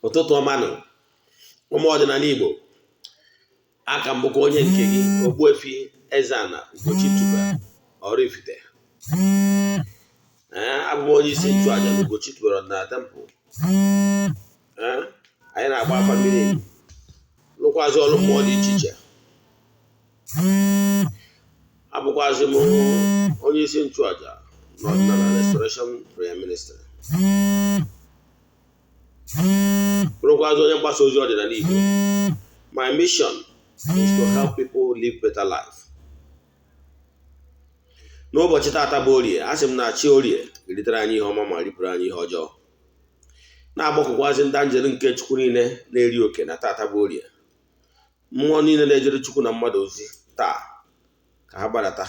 Ụtụtụ ọma nụ, ụmụ ọdịnala Igbo. Aka m bụkwa onye nke gị, Ogbuefi Eze-Ana Ugochi tubelu Oraifite. Ee, abụ m onye isi nchụaja na Ugochi tubelu ọdịnala temple. Ee, anyị na-agba afa miri emi, lụkwazị ọrụ mmụọ dị iche iche. Abụkwazị m onye isi nchụaja n'ọdịnala Restoration Prayer Ministry, bụrụkwazị onye mgbasa ozi ọdịnala Igbo. My mission is to help people live better life. N'ụbọchị taata bụ Orie, a sị m na chi Orie eritere anyị ihe ọma ma ripụrụ anyị ihe ọjọọ. Na-agbakọkwazị ndị anjelu nke Chukwu niile na-eri oke na taata bụ Orie, mmụọ niile na-ejere Chukwu na mmadụ ozi taa, ka ha gbadata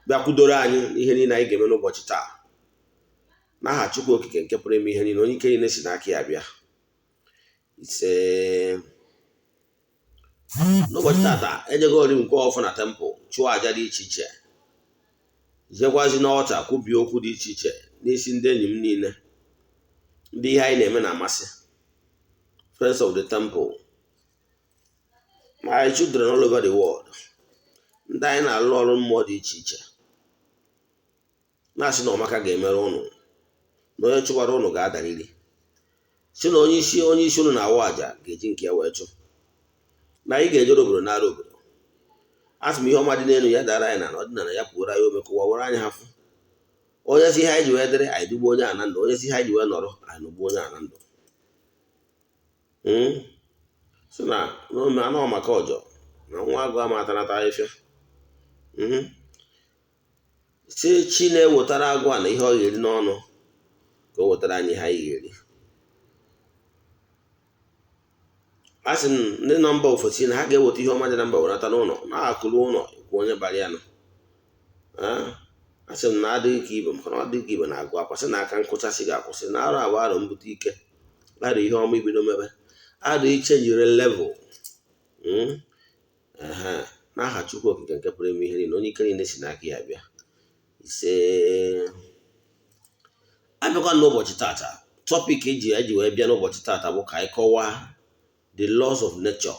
bịa kwudoro anyị n'ihe niile anyị ga-eme n'ụbọchị taa, n'aha Chukwu Okike nke pụrụ ime ihe niile, onye ike niile si n'aka ya bịa. Ise. N'ụbọchị tata, ejegori m nke ọfọ na temple, chụọ aja dị iche iche, jekwazi n'altar kwubie okwu dị iche iche n'isi ndị enyi m niile, ndị ihe anyị na-eme na-amasị, friends of the temple, my children all over the world, ndị anyị na-alụ ọrụ mmụọ dị iche iche, na-asị na ọmaka ga-emere ụnụ, na onye chụwara ụnụ ga-adariri, si na onye isi ụnụ na-awụ àjà ga-eji nke ya wee chụ, na anyị ga-ejere obodo nara obodo. Asị m, ihe ọma dị n'elu ya dara anyị na ọdịnala ya pụrụ anyị ome kụwa were anyị hafụ. Onye si ihe anyị ji wee dịrị anyị dugbo onye a na ndụ, onye si ihe anyị ji wee nọrọ anyị nọgbuo onye a na ndụ. Si na n'ome anụ maka ọjọọ na nwa agụ ama atanata ahịfịa. Si chi na-ewetara agụ a na ihe ọ ga-eri n'ọnụ, ka o wetara anyị ihe anyị ga-eri. A sị m ndị nọ mba ofesi na ha ga-eweta ihe ọma dị na mba wenata n'ụlọ, na-akụrụ ụlọ ekwu onye bara ya nọ. A sị m na adịghị ka ibe, maka na ọ dịghị ka ibe na-agụ akwa, sị na aka nkụchasị ga-akwụsị na arụ abụ arụ mbute ike, arụ ihe ọma ibido mebe, arụ ichenjire level. N'aha Chukwu Okike nke pụrụ ime ihe niile, onye ike niile si n'aka ya bịa. Ise. Abịakwa n'ụbọchị tata, topic eji wee bịa n'ụbọchị tata bụ ka anyị kọwaa the laws of nature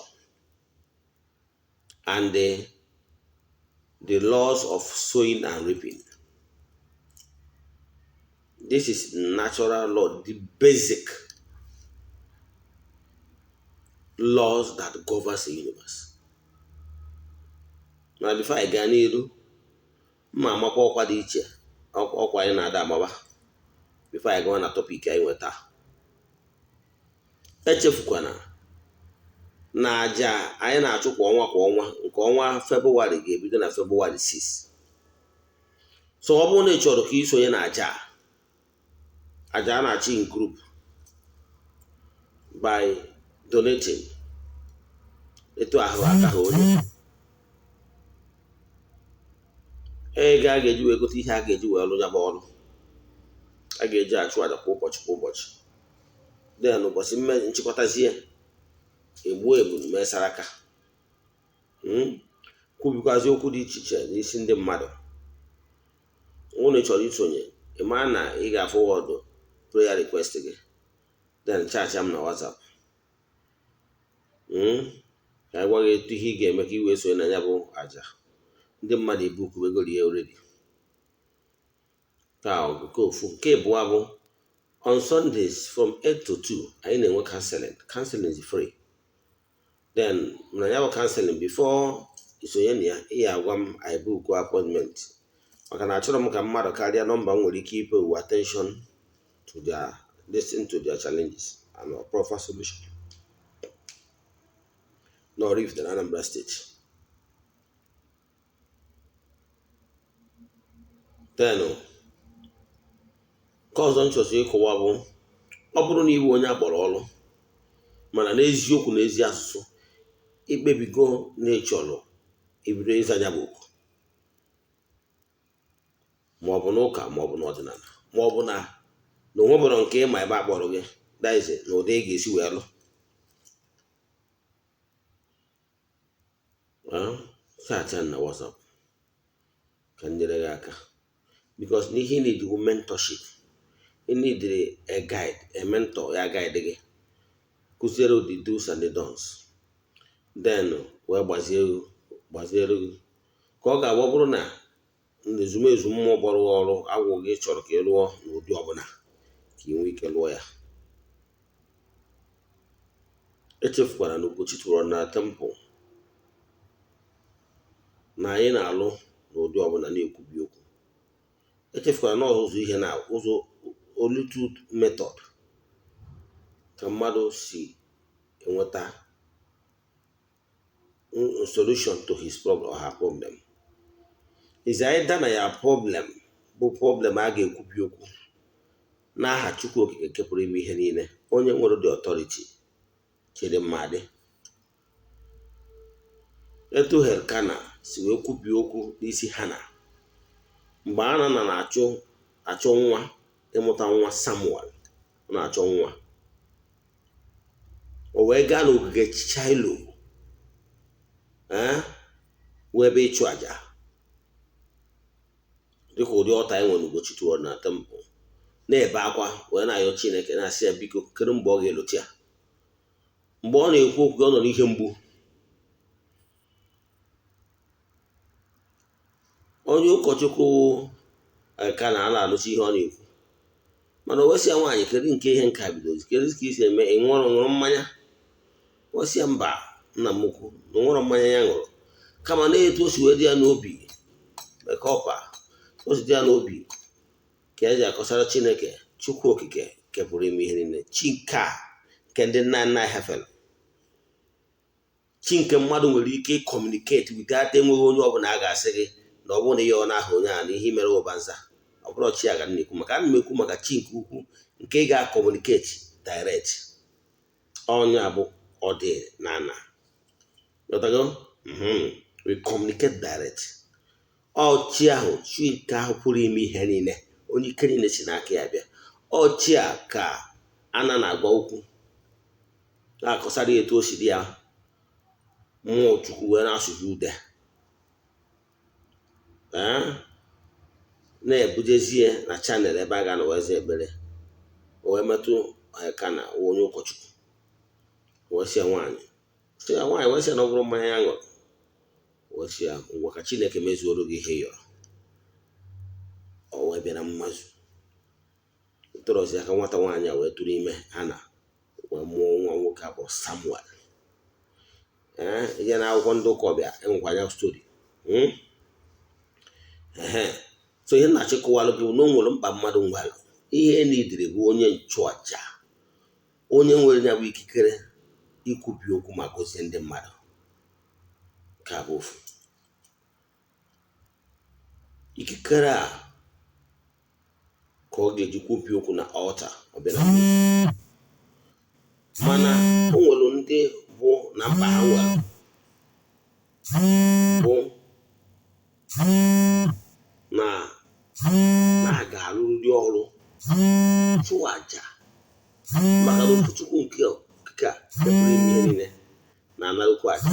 and the laws of sowing and reaping. This is natural law, the basic laws that governs the universe. Na before anyị gaa n'iru, mma amakwa ọkwa dị iche, ọkwa anyị na-ada amaba before anyị gawa na topic anyị nweta. Echefukwana na aja anyị na-achụ kwa ọnwa kwa ọnwa, nke ọnwa Febụwarị ga-ebido na Febụwarị 6. So ọ bụrụ na ị chọrọ ka ị sonye na aja aja a na-achị in group by donating, etu ahụ aka ha onye ego a ga-eji wee gote ihe a ga-eji wee lụ ya bụ ọrụ a ga-eji achụ aja kwa ụbọchị kwa ụbọchị. Then ụbọchị nchịkọtazie, egbuo ebulu, mee saraka, kwubikwazi okwu dị iche iche n'isi ndị mmadụ. Nwụna ị chọrọ isonye, ị maa na ị ga-afọwọdụ prayer request gị, then chat m na WhatsApp, ka anyị gwa gị etu ihe ị ga-eme ka ị wee sonye na ya bụ aja. Ndị mmadụ ebukubegoro ya already. Ka nke ofu. Nke abụọ bụ on Sundays from 8 to 2, anyị na-enwe counseling. Counseling is free. Then na ya bụ counseling, before isonye na ya, ị ya agwa m, anyị book appointment, maka na achọrọ m ka mmadụ karịa nọmba m nwere ike ipe attention to their listen to their challenges and proper solution n'Oraifite na Anambra Steeti. Then nke ọzọ m chọsiri ịkọwa bụ, ọ bụrụ na ịbụ onye akpọrọ ọrụ, mana n'eziokwu na ezi asụsụ, ikpebigo na ịchọrọ ibido ịza ya bụ oku, ma ọ bụ n'ụka, ma ọ bụ n'ọdịnala, ma ọ bụ na na onwebụrụ nke ịma ebe akpọrọ gị, daize na ụdị ị ga-esi wee lụ, chat na WhatsApp ka m nyere gị aka, because n'ihe ị need mentorship, ị need a guide, a mentor ya guide gị. Kụziere the do's and the don'ts, then wee gbaziere gị ka ọ ga-abụ. Ọ bụrụ na ezumezu mmụọ gbọrọ ọrụ agwụ gị chọrọ ka ị lụọ n'ụdị ọbụla, ka ị nwee ike lụọ ya. Echefukwara na Ugochi tụrụ na temple na anyị na-alụ n'ụdị ọbụla na-ekwubi okwu. Echefukwara na ụzọ ihe na ụzọ only two method ka mmadụ si enweta solution to his problem or her problem is either na ya problem bụ problem a ga-ekwubi okwu n'aha Chukwu Okike nke pụrụ ime ihe niile, onye nwere the authority chere mmadụ. Etu Elkana si wee kwubie okwu n'isi Hana mgbe Hana na-achọ achọ nwa, ịmụta nwa Samuel, ọ na-achọ nwa, o wee gaa n'ogige Shaịlo, ee, wee ebe ịchụ àjà dịka ụdị ọta anyị nwere n'Ugochi tụrụ na temple, na-ebe akwa wee na-ayọ Chineke, na-asị ya biko, kedu mgbe ọ ga-elote ya? Mgbe ọ na-ekwu okwu, ọ nọ n'ihe mgbu. Onye ụkọchukwu ka na a na-alụchi ihe ọ na-ekwu, mana o wesị ya, "Nwaanyị, kedu nke ihe nka bidozi? Kedu ka isi eme? Ị ṅụrụ mmanya?" Wesị ya, "Mba, nna m ukwu, na nwụrụ mmanya ya ṅụrụ, kama na etu o si wee dị ya n'obi mekọpa o si dị ya n'obi ka eji akọsara Chineke, Chukwu Okike nke pụrụ ime ihe niile, chi nke a nke ndị nna nna anyị hefere, chi nke mmadụ nwere ike ịcommunicate without enweghị onye ọbụla a ga-asị gị na ọ bụrụ na ihe ọ na-aha onye a na ihe mere ụba nza. Ọ bụrụ chi a ga na-ekwu maka, ana m ekwu maka chi nke ukwu nke ị ga-acommunicate direct. Onye a bụ ọdịnala. Ghọtago? We communicate direct. Ọ chi ahụ, chi nke ahụ pụrụ ime ihe niile, onye ike niile si n'aka ya bịa. Ọ chi a ka ana na-agwa okwu, na-akọsara ya etu o si dị ya. Mmụọ Chukwu wee na-asụzi ude, ee, na-ebujezie na channel ebe a ga-anọ wee zaa ekpere. O wee metụ Elkana, onye ụkọchukwu, wee sị ya nwaanyị, sị ya nwaanyị, wee sị ya na ọ bụrụ mmanya ya ṅụrụ, wee sị ya, "Ngwa, ka Chineke mezuoro gị ihe ị yọrọ." O wee bịa na mmazu tọrọzi aka. Nwata nwaanyị a wee tụrụ ime, Hana wee mụọ nwa nwoke a kpọrọ Samuel. Ee, ihe na akwụkwọ ndị ụka ọbịa enwekwa anya story. Ehe, so ihe na-achịkọwalụ gị bụ na o nwere mkpa mmadụ nwere, ihe nidiri bụ onye nchụaja, onye nwere ya bụ ikikere ikwubi okwu ma gozie ndị mmadụ. Ka bụ ofu ikikere a ka ọ ga-eji kwubi okwu na altar ọ bịa na mmezu. Mana o nwere ndị bụ na mkpa ha nwere bụ na ha ga-arụrịrị ọrụ chụọ àjà, maka na okwuchukwu nke okike a nke pụrụ ime ihe niile na-anarụkwa àjà.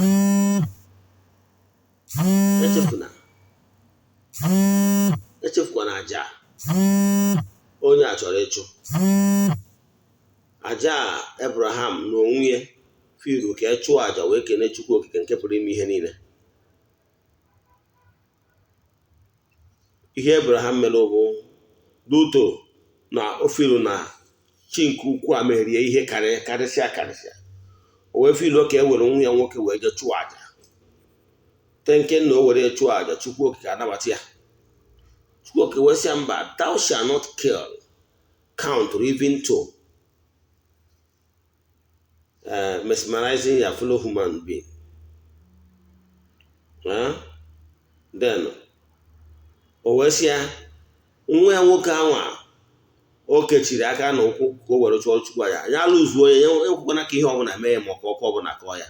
Echefuna, echefukwana àjà onye a chọrọ ịchụ àjà a. Abraham na onwe ya firu ka e chụọ àjà wee kene Chukwu Okike nke pụrụ ime ihe niile. Ihe Abraham mere bụ duto na o firu na chi nke ukwu a merie ihe karịsịa karịsịa, o wee filu ka e were nwa ya nwoke wee jee chụọ àjà, thinking na o were chụọ àjà, Chukwu Okike anabata ya. Chukwu Okike wee sị ya, "Mba, thou shall not kill count even to mesmerizing your fellow human being." Then o wee sị ya nwa ya nwoke anwa o kechiri aka na ụkwụ ka o were chụọ Chukwu aja ya, alụzuo ya, ya ekwekwana ka ihe ọbụla mee ya, ma ọka ọkụ ọbụla kọọ ya,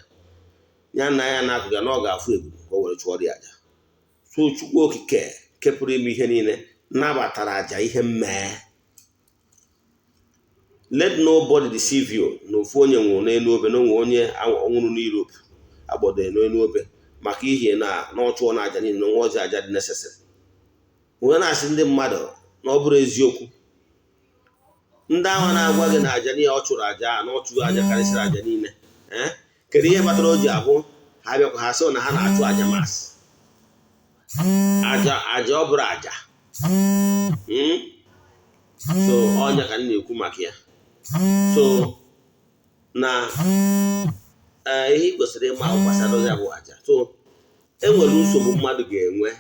ya na ya na-akụ ya na ọ ga-afụ ebulu ka o were chụọ ya aja. So Chukwu Okike nke pụrụ ime ihe niile nabatara aja ihe mmee. Let nobody deceive you na ofu onye nwụrụ n'elu obe, na onwe onye nwụrụ n'Europe agbọdoro n'elu obe maka ihe na ọ chụọ na aja niile na onwe ọzọ aja dị necessary. Onye na-asị ndị mmadụ na ọ bụrụ eziokwu. Ndị ahụ na-agwa gị na aja niile ọ chụrụ, aja a na ọ chụrụ aja karịsịrị aja niile, ee, kedu ihe kpatara o ji abụ ha bịakwa, ha sị na ha na-achụ aja mass aja? Aja ọ bụrụ aja. So ọnya ka m na-ekwu maka ya. So na ihe ị kwesịrị ịma gbasara ya bụ aja. So e nwere nsogbu mmadụ ga-enwe,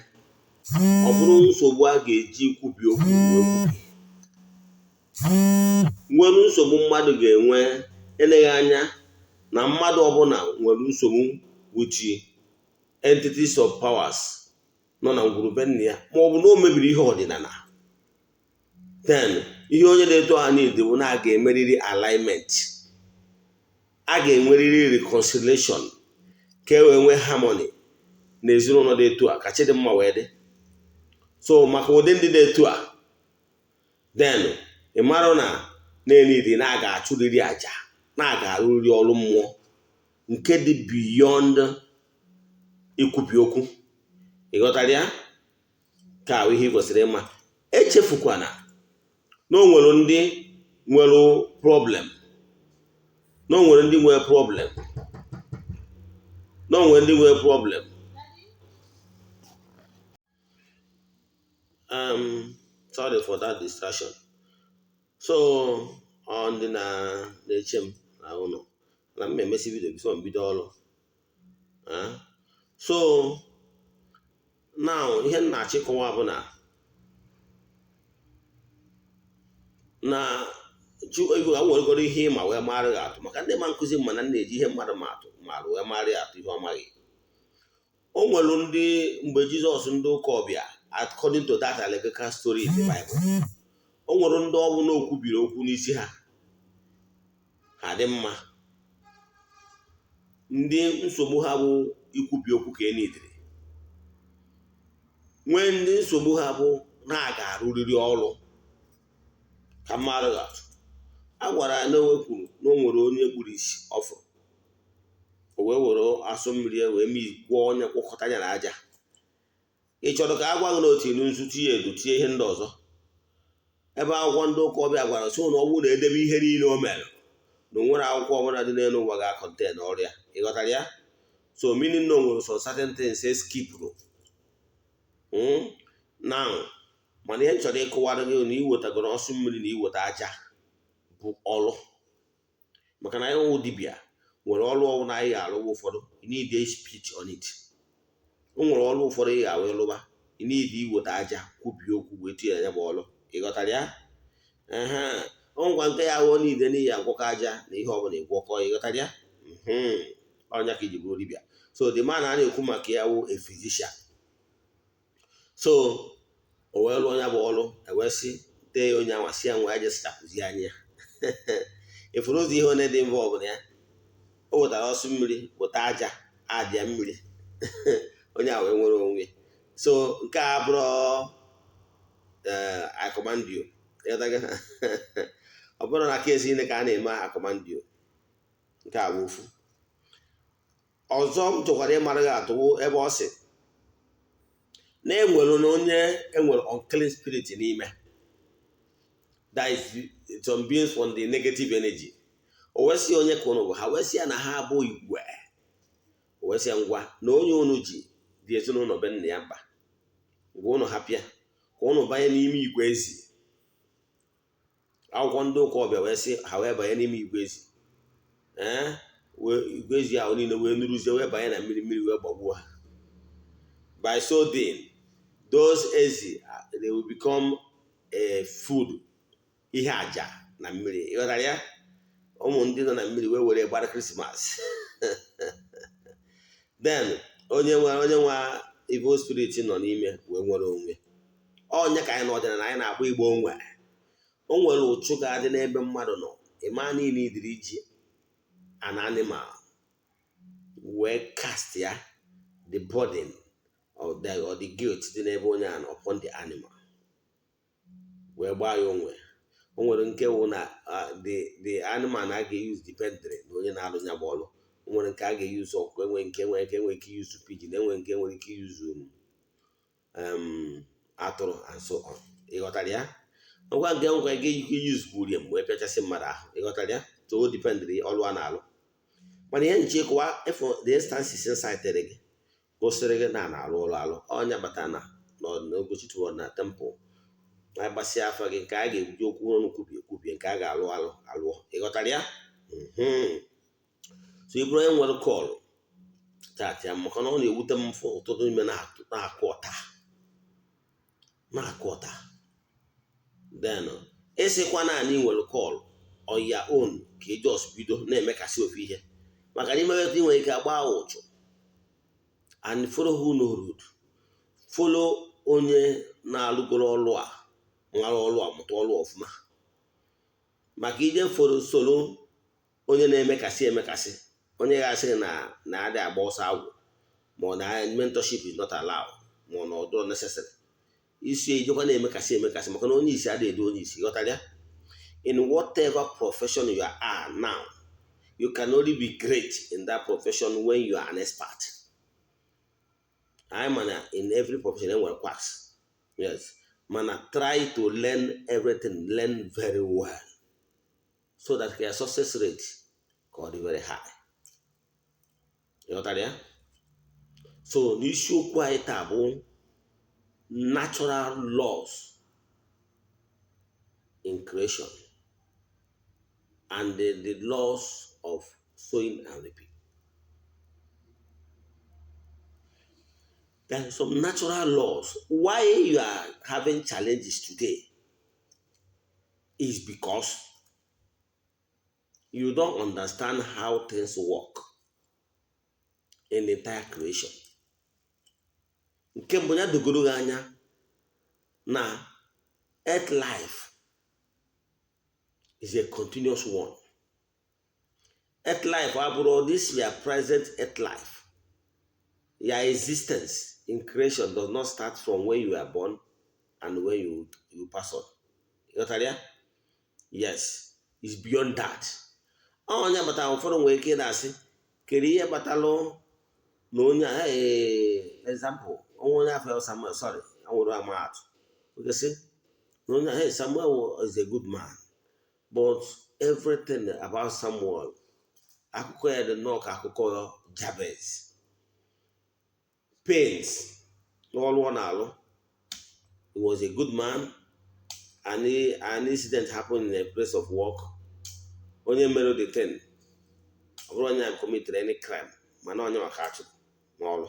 ọ bụrụ nsogbu a ga-eji kwubi okwu wee kwubi. Nwere nsogbu mmadụ ga-enwe, eleghị anya na mmadụ ọbụla nwere nsogbu with entities of powers nọ na ngwurube nna ya, ma ọ bụ na o mebiri ihe ọdịnala. Then ihe onye na-eto ha niile bụ na a ga-emerịrị alignment, a ga-enwerịrị reconciliation, ka e wee nwee harmony na ezinụlọ dị etu a, ka chidimma wee dị. So maka ụdị ndị dị etu a, then ị marụ na na-enidi na a ga-achụrịrị àjà, na a ga-arụrịrị ọrụ mmụọ nke dị beyond ikwubi okwu. Ị ghọtara ya? Ka ahụ ihe ị kwesịrị ịma. Echefukwana na o nwere ndị nwere problem, na o nwere ndị nwere problem, na o nwere ndị nwere problem. Sorry for that distraction. So ọ ndị na-eche m na ụlọ na m emesi video before m bido ọrụ. So now ihe m na-achịkọwa bụ na weregoro ihe ịma wee mara gị atụ, maka ndị ma nkụzi mana m na-eji ihe mmadụ ma atụ marụ wee mara ya atụ ihe ọ maghị. O nwere ndị mgbe Jizọs, ndị ụka ọbịa, according to that allegorical story in the Bible, o nwere ndị ọ bụ na okwu biri okwu n'isi ha, ha dị mma. Ndị nsogbu ha bụ ikwubi okwu ka e nidiri nwee. Ndị nsogbu ha bụ na a ga-arụrịrị ọrụ. Ka mmadụ ga-atụ, a gwara ya na o kwuru na o nwere onye kpuru isi ọfụrụ, o wee were asụ mmiri ya wee mee gwọọ onye, gwọkọta ya na aja. Ị chọrọ ka a gwa gị na otu ilu nzu, tinye edo, tinye ihe ndị ọzọ, ebe akwụkwọ ndị ụka ọbịa gwara so na ọ bụrụ na edebe ihe niile o mere, na o nwere akwụkwọ ọbụla dị n'elu ụwa ga-acontain ọrịa. Ị ghọtara ya? So meaning na o nwere some certain things e skipụrụ now. Mana ihe m chọrọ ịkụwara gị na iwetagoro ọsụ mmiri na iweta aja bụ ọrụ, maka na anyị wụ dibịa nwere ọrụ ọbụla anyị ga-alụ. Ụfọdụ you need a speech on it. O nwere ọrụ ụfọdụ ị ga-awụ ịlụba, you need iweta aja, kwubie okwu wee tinye ya bụ ọrụ. Ị ghọtara ya? Ehe, ọ ngwa nke ya ghọọ niile n'ihi agwọkọ aja na ihe ọbụla ịgwọkọ. Ị ghọtara ya? Ọnya ka iji bụrụ dibịa. So the man a na-ekwu maka ya wụ a physician. So o wee lụọ ya bụ ọrụ, ewee sị tee ya onye anwa, si ya nwa ya je sachapụzi anya ya. Ifuru ụzọ ihe one dị involve na ya? O wetara ọsụ mmiri, weta aja, adịa mmiri, onye a wee nwere onwe. So nke a bụrụ I command you. Ọ bụrụ na case niile ka a na-eme I command you. Nke a bụ ofu. Ọzọ m chọkwara ịmara gị atụwo ebe ọ sị na enwere na onye enwere unclean spirit n'ime, that is some beings from the negative energy. O wee sị onye ka ụnụ bụ? Ha wee sị ya na ha bụ igwe. O wee sị ya ngwa, na onye unu ji dị ezinụlọ be nna ya mkpa, ngwa, ụnụ hapịa ka ụnụ banye n'ime igwe ezi. Akwụkwọ ndị ụka ọbịa wee sị ha wee banye n'ime igwe ezi. Ee, igwe ezi ahụ niile wee nuruzie, wee banye na mmiri, mmiri wee gbagbuo ha. By so doing, those ezi, they will become a food, ihe aja na mmiri. Ịghọtara ya? Ụmụ ndị nọ na mmiri wee were gbara Christmas. Then onye nwe evil spirit nọ n'ime wee nwere onwe onye ka anyị n'ọdịnala anyị na-akpọ igbo onwe. O nwere ụchụ ga-adị n'ebe mmadụ nọ, ịma niile idiri iji an animal wee cast ya the burden or the guilt dị n'ebe onye a nọ upon the animal, wee gbaa ya onwe. O nwere nke wụ na the animal na a ga-use dependere na onye na-alụ ya bụ ọlụ. O nwere nke a ga-use ọkụkọ, enwe nke nwere ike use pigeon, enwe nke nwere ike use atụrụ and so on. Ị ghọtara ya? Ngwa, nke nkwa ike ike use kwurie mgbe pịachasị mmadụ ahụ, ịghọtara ya? So o dependịrị ọrụ a na-alụ. Mana ihe nche ịkụwa ịfụ, the instances cited gị gosiri gị na a na-alụ ọrụ alụ. Ọnya bata na n'Ugochi toward na temple na gbasịa afa gị, nke a ga-eji okwu ọnụ kwubie kwubie, nke a ga-alụ alụ alụọ, ịghọtara ya? So ị bụrụ onye nwere call chat ya, maka na ọ na-ewute m mfụ ụtụtụ ime na-akụ ọta na-akụ ọta. Then ịsịkwa naanị nwere call on your own ka ị just bido na-emekasị ofu ihe, maka na imeweta ị nwere ike agba ụchụ. And follow who know road, follow onye na-alụgoro ọlụ a, mara ọlụ a, mụta ọlụ ọfụma. Maka ije follow, soro onye na-emekasị emekasị, onye ga-asị na na-adị agba ọsọ agwụ, ma ọ na mentorship is not allowed, ma ọ na ọdụrọ necessary, isi ejekwa na-emekasị emekasị, maka na onye isi adịghị edu onye isi, ghọtara ya? In whatever profession you are now, you can only be great in that profession when you are an expert. Anyị mana in every profession enwere quacks, yes, mana try to learn everything, learn very well, so that your success rate ka ọ dị very high, ịghọtara ya? So n'isiokwu anyị taa bụ natural laws in creation and the laws of sowing and reaping. There are some natural laws. Why you are having challenges today is because you don't understand how things work in the entire creation. Nke mbụ, ya dogoro gị anya na earth life is a continuous one. Earth life abụrụ this your present earth life. Your existence in creation does not start from when you are born and when you pass on. Ịghọtara ya? Yes, it's beyond that. Onye kpatara ụfọdụ nwere ike ịna-asị, kedu ihe kpatalụ na onye a, example, onwe onye afọ Samuel, sorry, anwụrụ ama atụ ogesị na onye, hey, Samuel is a good man, but everything about Samuel, akụkọ ya dị nnọọ ka akụkọ Jabez. Pains n'ọrụ ọ na-alụ. He was a good man and an incident happened in a place of work. Onye mere the thing, ọ bụrụ onye a committed any crime, mana onye maka achụpụ n'ọrụ.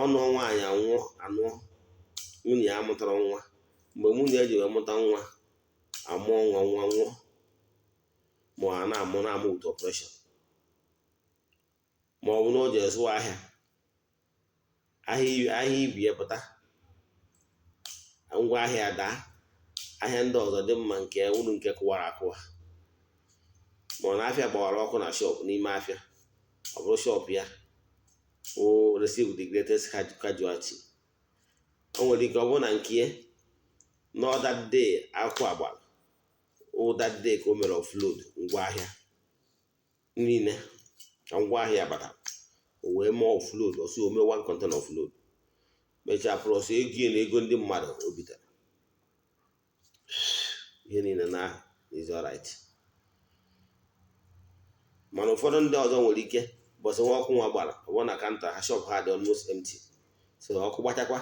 Ọnụ nwaanyị anwụọ, anụọ nwunye ya, mụtara nwa. Mgbe nwunye ya ji wee mụta nwa, amụọ nwa, nwa nwụọ, ma a na-amụ na-amụ with operation, ma ọ bụ na o ji zụọ ahịa, ahịa ahịa ibi ya pụta, ngwa ahịa daa, ahịa ndị ọzọ dị mma, nke uru nke kụwara akụwa, ma ọ na afịa gbawara ọkụ na shop, n'ime afịa, ọ bụrụ shop ya o receive the greatest casualty. O nwere ike ọ bụrụ na nke ya no that day akwụkwọ agbara o, that day ka o mere offload ngwaahịa niile, ka ngwaahịa batara, o wee mee offload, ọsọ o mee one container offload, mechaa plus ego ya na ego ndị mmadụ o bitere, ihe niile na is alright. Mana ụfọdụ ndị ọzọ nwere ike bọsị nwa ọkụ nwa gbara, ọ bụrụ na counter ha, shop ha dị almost empty, so ọkụ gbachakwa,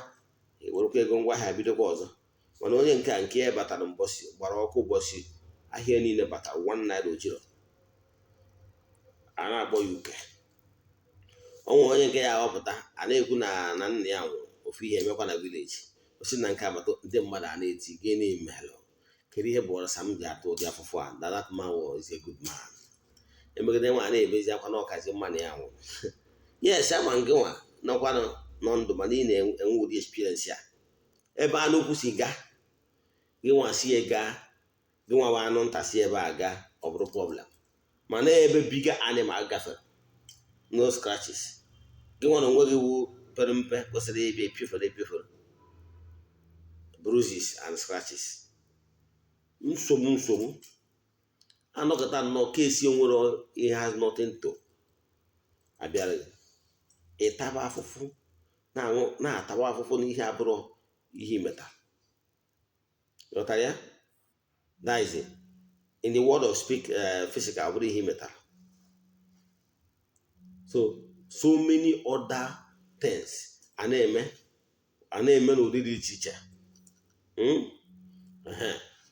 ewerekwa ego ngwaahịa bidokwa ọzọ. Mana onye nke a, nke ya batara mbọsị gbara ọkụ, ụbọchị ahịa niile batara ₦1 ojiro, a na-akpọ ya uke. Onwe onye nke ya aghọpụta, a na-ekwu na nna ya nwụrụ, ofu ihe emekwa na village, o si na nke agbata, ndị mmadụ a na-eti, "Gịnị melụ? Kedu ihe bụ ọrịa m ji atụ ụdị afụfụ a? That man was a good man." Emegide nwa na-ebezi akwa na ọkazi mma na ya nwụrụ. Yes, ama nke nwa nọkwa nọ ndụ, mana ị na-enwe ụdị experience a ebe anụ ukwu si gaa, gị nwa si ya gaa, gị nwa anụ nta si ebe a gaa, ọ bụrụ problem. Mana ebe bigger animal gafere, no scratches, gị nwa na onwe gị wu pere mpe kwesịrị ịbịa epiofere epiofere, bruises and scratches. Nsogbu nsogbu anọkọta nnọọ kesi onwere ihe has nothing to abịara gị, ịtaba afụfụ, na-atawa afụfụ n'ihe abụrụ ihe imeta. Ghọtara ya? That is it. In the world of speak physical, ọ bụrụ ihe ị metara. So many other things a na-eme n'ụdị dị iche iche.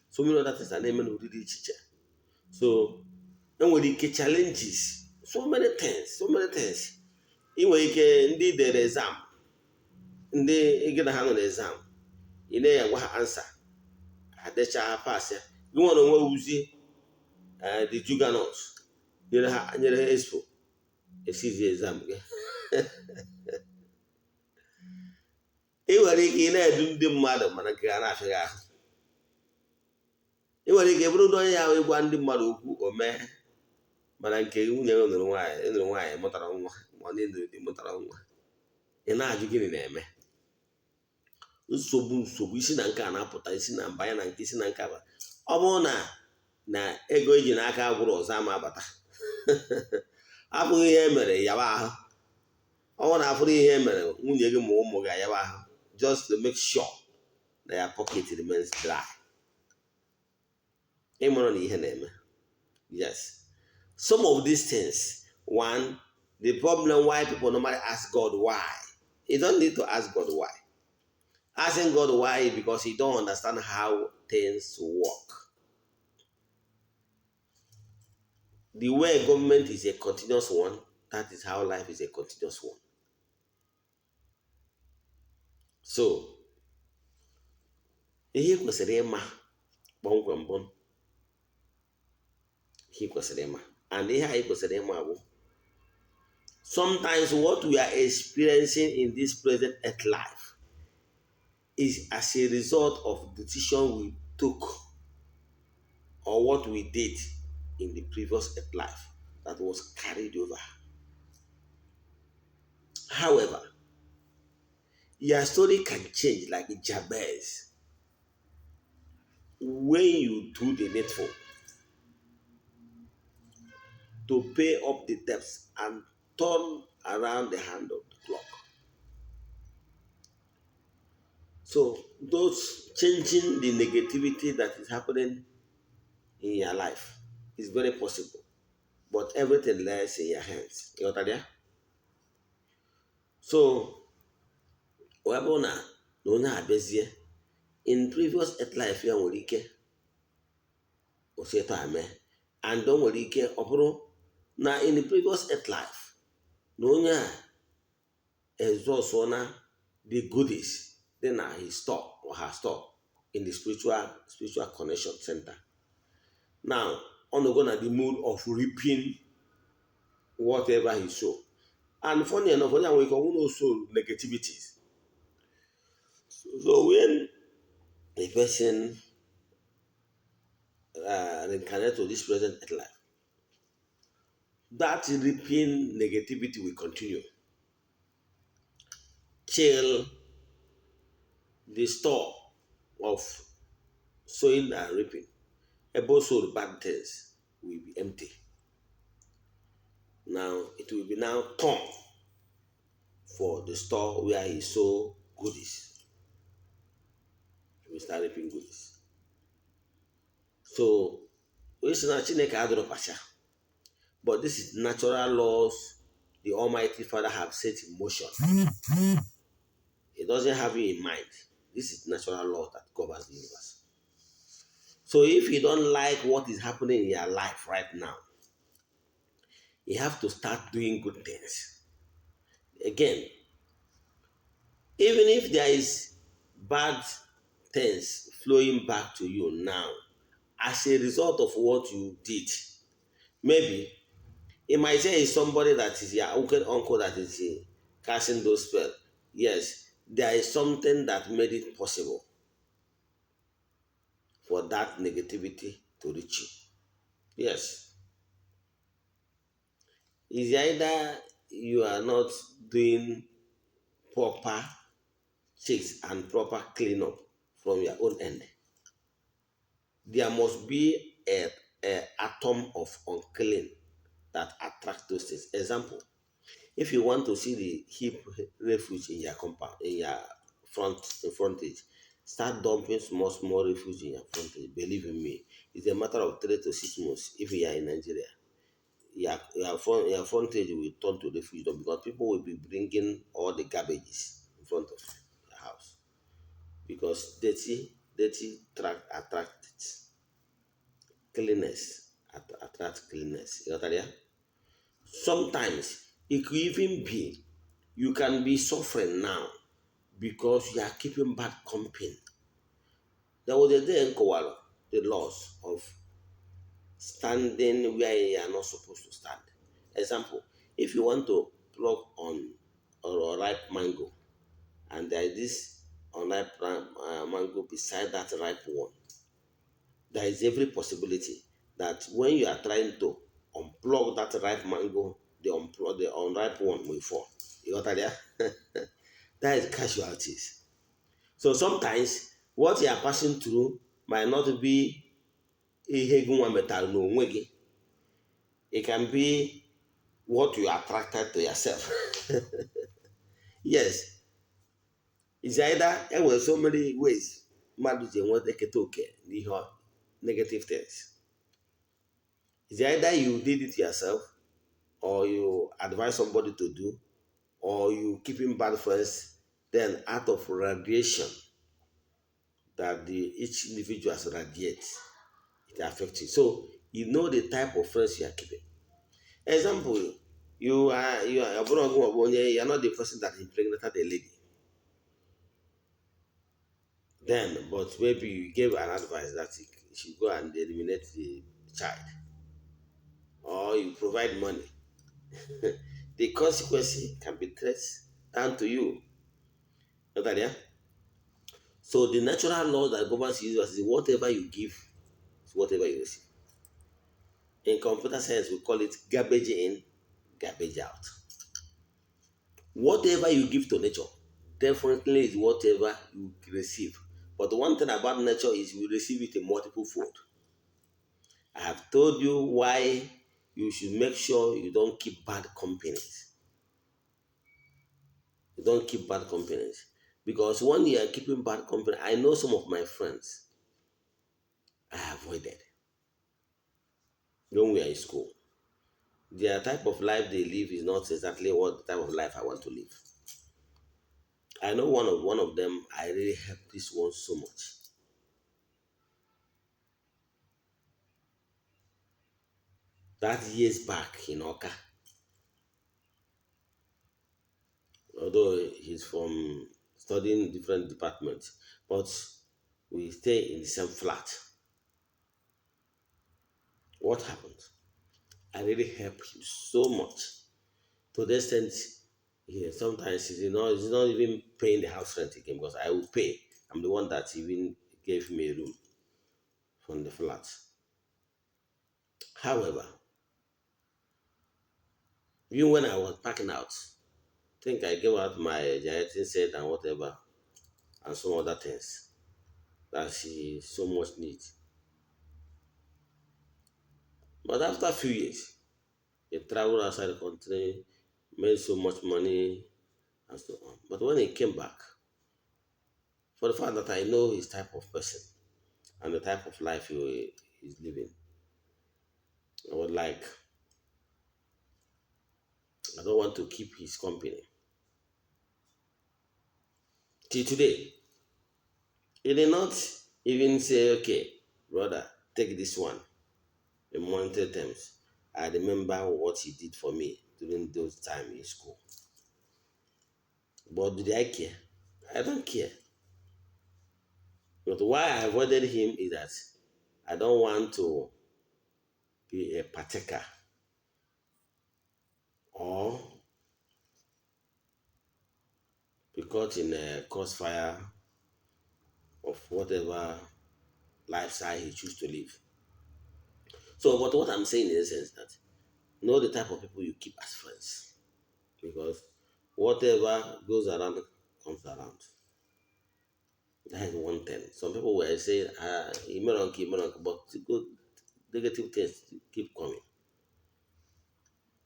So many other things a na-eme n'ụdị dị iche iche. So enwere ike challenges, so many things, so many things. Ị nwere ike ndị dere exam, ndị gị na ha nọ n'exam, ị na-agwa ha answer, ha dechaa, ha pass ya. Gị nwere onwe wuzi the juggernaut nyere ha expo esizi exam gị. Ị nwere ike ị na-edu ndị mmadụ, mana nke ha na-afịa gị ahụ. Ị nwere ike bụrụ onye ya ịgwa ndị mmadụ okwu o mee, mana nke nwunye gị nụrụ nwaanyị, ịnụrụ nwaanyị mụtara nwa, ma ọ na-enụrụ di mụtara nwa, ị na-ajụ gịnị na-eme. Nsogbu nsogbu isi na nke a na-apụta, isi na mbanye na nke isi na nke a. Ọ bụrụ na ego eji n'aka gwụrụ ọzọ ama abata, abụghị ihe e mere yaba ahụ. Ọ bụrụ na afụrụ ihe e mere nwunye gị ma ụmụ gị ayaba ahụ, just to make sure na ya pocket remains dry. Ịmụrụ na ihe na-eme. Yes, some of these things, one, the problem why people normally ask God why. You don't need to ask God why. Asking God why is because you don't understand how things work. The way government is a continuous one, that is how life is a continuous one. So ihe ị kwesịrị ịma kpọmkwem bụ ihe ị kwesịrị ịma, and ihe anyị kwesịrị ịma bụ sometimes what we are experiencing in this present earth life is as a result of decision we took or what we did in the previous earth life that was carried over. However, your story can change like Jabez when you do the needful to pay up the debts and turn around the hand of the clock. So those changing the negativity that is happening in your life is very possible, but everything lies in your hands. You got that? So ọ bụrụ na onye abịazie in previous earth life ya nwere ike osi etu a mee, and o nwere ike ọ bụrụ na in the previous earth life na onye a exhaust na the goodies dị na his store or her store in the spiritual connection center. Now ọ nọgo na the mood of reaping whatever he sow. And funny enough, onye a nwere ike ọ bụrụ na o sow negativities. So when a person reincarnate to this present earth life, that reaping negativity will continue till the store of sowing and reaping, ebe o sowed bad things, will be empty. Now it will be now turn for the store where he sow goodies. He will start reaping goodies. So onye sị na Chineke adịrọ partial, but this is natural laws the Almighty Father have set in motion. He doesn't have you in mind. This is natural law that governs the universe. So if you don't like what is happening in your life right now, you have to start doing good things. Again, even if there is bad things flowing back to you now as a result of what you did, maybe it might say it's somebody that is your uncle that is casting those spells. Yes, there is something that made it possible for that negativity to reach you. Yes. It's either you are not doing proper checks and proper cleanup from your own end. There must be a atom of unclean that attracts those things. Example, if you want to see the heap refuge in your compound, in your front in frontage, Start dumping small small refuse in your frontage. Believe in me, it's a matter of 3 to 6 months. If you are in Nigeria, your frontage will turn to refuge dump because people will be bringing all the garbages in front of your house because dirty track attract cleanness, attract cleanness. You got that, yeah? Sometimes it could even be you can be suffering now because you are keeping bad company. There was a day in Kowalo, the laws of standing where you are not supposed to stand. Example, if you want to pluck on or a ripe mango, and there is this unripe mango beside that ripe one, there is every possibility that when you are trying to unplug that ripe mango, the unripe one will fall. You got that there? That is casualties. So sometimes what you are passing through might not be ihe gị nwa metara n'onwe gị. It can be what you attracted to yourself. Yes, it's either there were so many ways mmadụ ji enweta eketa oke n'ihe negative things. It's either you did it yourself, or you advise somebody to do, or you keeping bad friends, then out of radiation that the each individual radiates, it affects you. So you know the type of friends you are keeping. Example, you are you are not the person that impregnated the lady. Then, but maybe you gave an advice that he should go and eliminate the child, or you provide money. The consequence can be traced down to you. Not that, yeah? So the natural law that governs universe is whatever you give is whatever you receive. In computer science, we call it garbage in, garbage out. Whatever you give to nature definitely is whatever you receive. But the one thing about nature is you receive it in multiple fold. I have told you why you should make sure you don't keep bad companies. You don't keep bad companies. Because when you are keeping bad company, I know some of my friends I avoided when we are in school. Their type of life they live is not exactly what the type of life I want to live. I know one of them, I really helped this one so much. That years back in Oka, although he's from studying different departments, but we stay in the same flat. What happened? I really helped him so much. To the extent, yeah, sometimes he's not even paying the house rent again because I will pay. I'm the one that even gave me a room from the flat. However, even when I was packing out, I think I gave out my generating set and whatever and some other things that she so much needs. But after a few years, he traveled outside the country, made so much money, and so on. But when he came back, for the fact that I know his type of person and the type of life he is living, I was like, I don't want to keep his company. Till today, he did not even say, okay, brother, take this one in monetary terms. I remember what he did for me during those time in school. But did I care? I don't care. But why I avoided him is that I don't want to be a partaker or be caught in a crossfire of whatever lifestyle he chooses to live. So, but what I'm saying in essence is that know the type of people you keep as friends, because whatever goes around comes around. That is one thing. Some people were saying, ah, imeronk, but good negative things keep coming.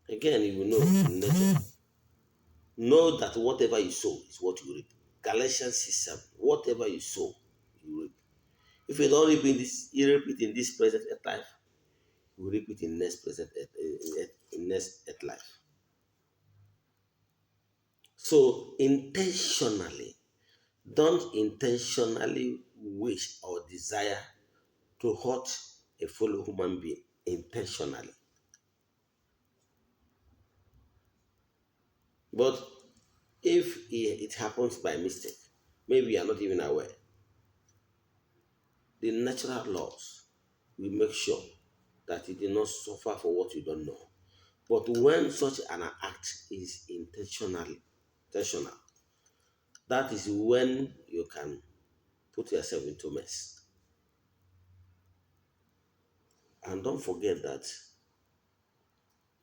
Again, you will know in nature. Know that whatever you sow is what you reap. Galatians 6:7. Whatever you sow you reap. If you don't reap in this, you reap it in this present earth life, you reap it in next present earth, in next earth life. So intentionally, don't intentionally wish or desire to hurt a fellow human being intentionally. But if it happens by mistake, maybe you are not even aware, the natural laws will make sure that you did not suffer for what you don't know. But when such an act is intentional, that is when you can put yourself into mess. And don't forget that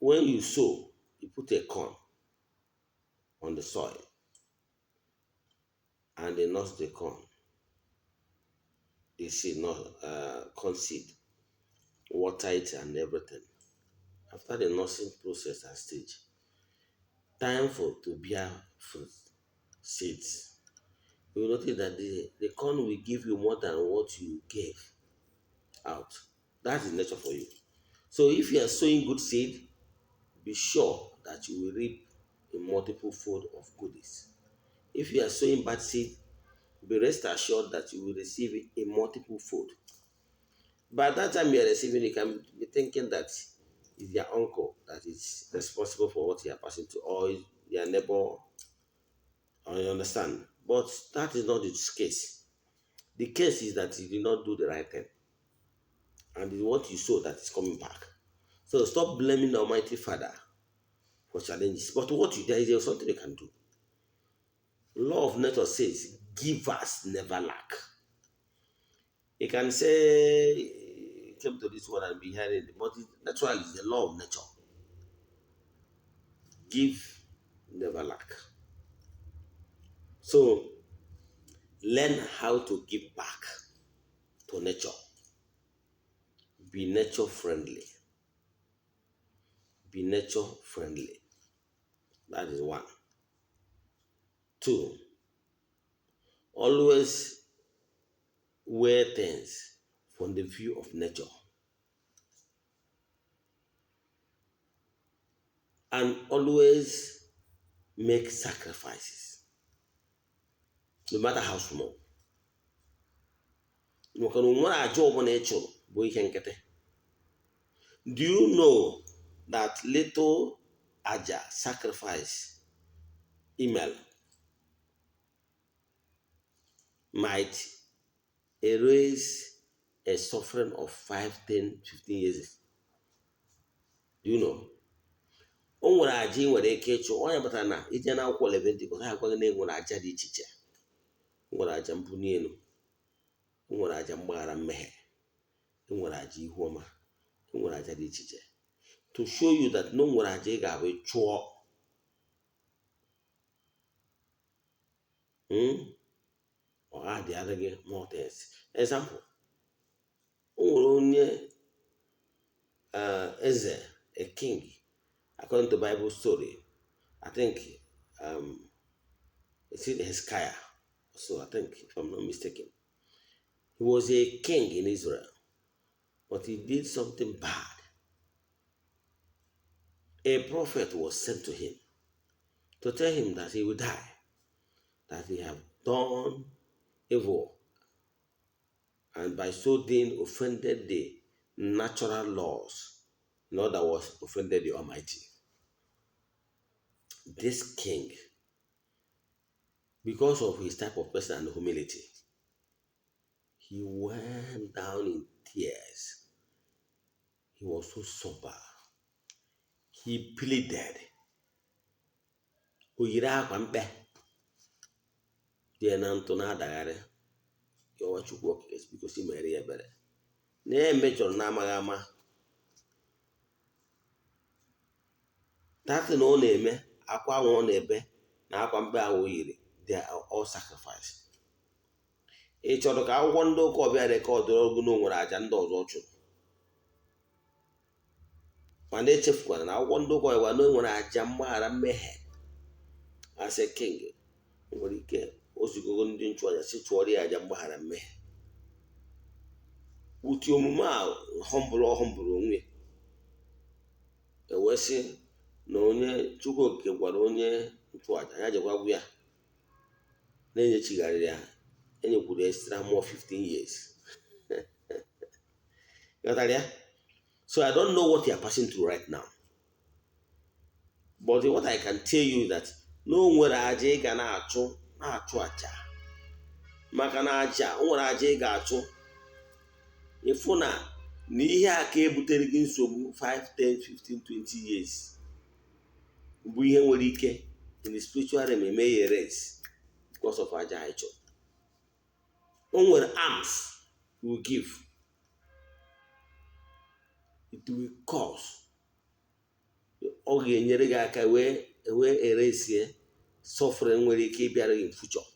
when you sow, you put a corn on the soil and they nurse the corn, the seed, not corn seed, water it and everything. After the nursing process and stage, time for to bear fruit, seeds. You will notice that the corn will give you more than what you gave out. That is nature for you. So if you are sowing good seed, be sure that you will reap a multiple fold of goodies. If you are sowing bad seed, be rest assured that you will receive it a multiple fold. By that time you are receiving, you can be thinking that it's your uncle that is responsible for what you are passing to, or your neighbor, or you understand. But that is not the case. The case is that you did not do the right thing, and it's what you sow that is coming back. So stop blaming the Almighty Father for challenges. But what you there is something you can do. Law of nature says, givers never lack. You can say, came to this world and be hearing it, but naturally it's the law of nature. Give, never lack. So learn how to give back to nature. Be nature friendly. Be nature friendly. That is one. Two, always wear things from the view of nature. And always make sacrifices, no matter how small. Do you know that little aja sacrifice email might erase a suffering of 5, 10, 15 years? Do you know? O nwere aja ị nwere ike ịchụ onye batara na ije na akwụkwọ Leviticus ha agwaghị na e nwere aja dị iche iche. E nwere aja mbuli elu, e nwere aja mgbaghara mmehie, e nwere aja ihu ọma, e nwere aja dị iche iche. To show you that no nwere aja ị ga-abụ chụọ. Ọ ga-adịara gị more things. Example, o nwere onye eze, a king, according to Bible story, I think it's in Hezekiah. So I think, if I'm not mistaken, he was a king in Israel, but he did something bad. A prophet was sent to him to tell him that he would die, that he had done evil, and by so doing offended the natural laws. In other words, offended the Almighty. This king, because of his type of person and humility, he went down in tears. He was so sober. He pleaded. O yiri akwa mkpe dị na ntụ na-adagharị yọwa Chukwu okike biko si mere ya ebere na ya emejọrọ na-amaghị ama. That na ọ na-eme akwa ahụ ọ na-ebe na akwa mkpe ahụ o yiri, they are all sacrifice. Ị chọrọ ka akwụkwọ ndị ụka ọbịa rekọdụrụ ọgụ na o nwere aja ndị ọzọ ọ chụrụ, mana echefukwara na akwụkwọ ndị ụka ọbịa na o nwere aja mgbaghara mmehie. As a king, nwere ike ozigogo ndị nchụaja si chụọrọ ya aja mgbaghara mmehie. Wuti omume a humble, ọ humble onwe ya, ewee sị na onye Chukwu Okike gwara onye nchụaja ya jekwa gwa ya na-enyechigharịrị ya, enyekwuru extra more 15 years. Ghọtara ya? So I don't know what you are passing through right now, but what I can tell you is that na o nwere aja ị ga na-achụ, na-achụ aja, maka na aja o nwere aja ị ga-achụ, ịfụ na ihe a ka ebutere gị nsogbu 5, 10, 15, 20 years bụ ihe nwere ike in the spiritual realm eme ya erase because of aja anyị chụrụ. O nwere alms you give, it will cause, ọ ga-enyere gị aka wee eresie suffering nwere ike ịbịara gị in future.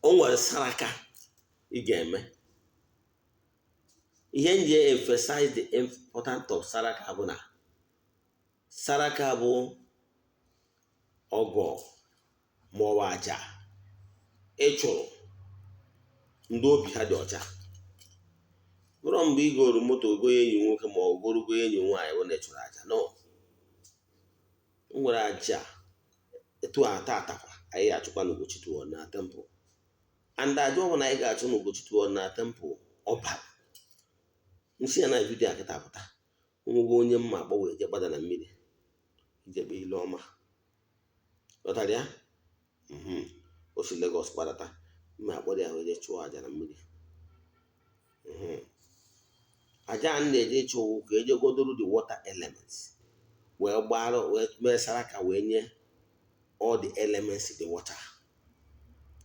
O nwere saraka ị ga-eme. Ihe m ji emphasize the importance of saraka bụ na saraka bụ ọgọ maọbụ aja ịchụrụ ndị obi ha dị ọcha. Bụrụ mgbe ị goro moto gonye enyi nwoke ma ọ goro gonye enyi nwaanyị bụ na ịchụrụ aja, no. O nwere aja etu a tatakwa anyị ga-achụkwa n'Ugochi na temple, and aja ọbụla anyị ga-achụ n'Ugochi na temple, ọ bara nsị ya na video a kịta pụta onwego onye mma akpọ wee je gbada na mmiri ijebe ile ọma. Ghọtara ya? O si Lagos gbadata, mma akpọrọ ya wee je chụọ aja na mmiri. Aja a na-eje ịchụ ka eje godoro the water elements, wee gbara, wee mee saraka, wee nye all the elements in the water,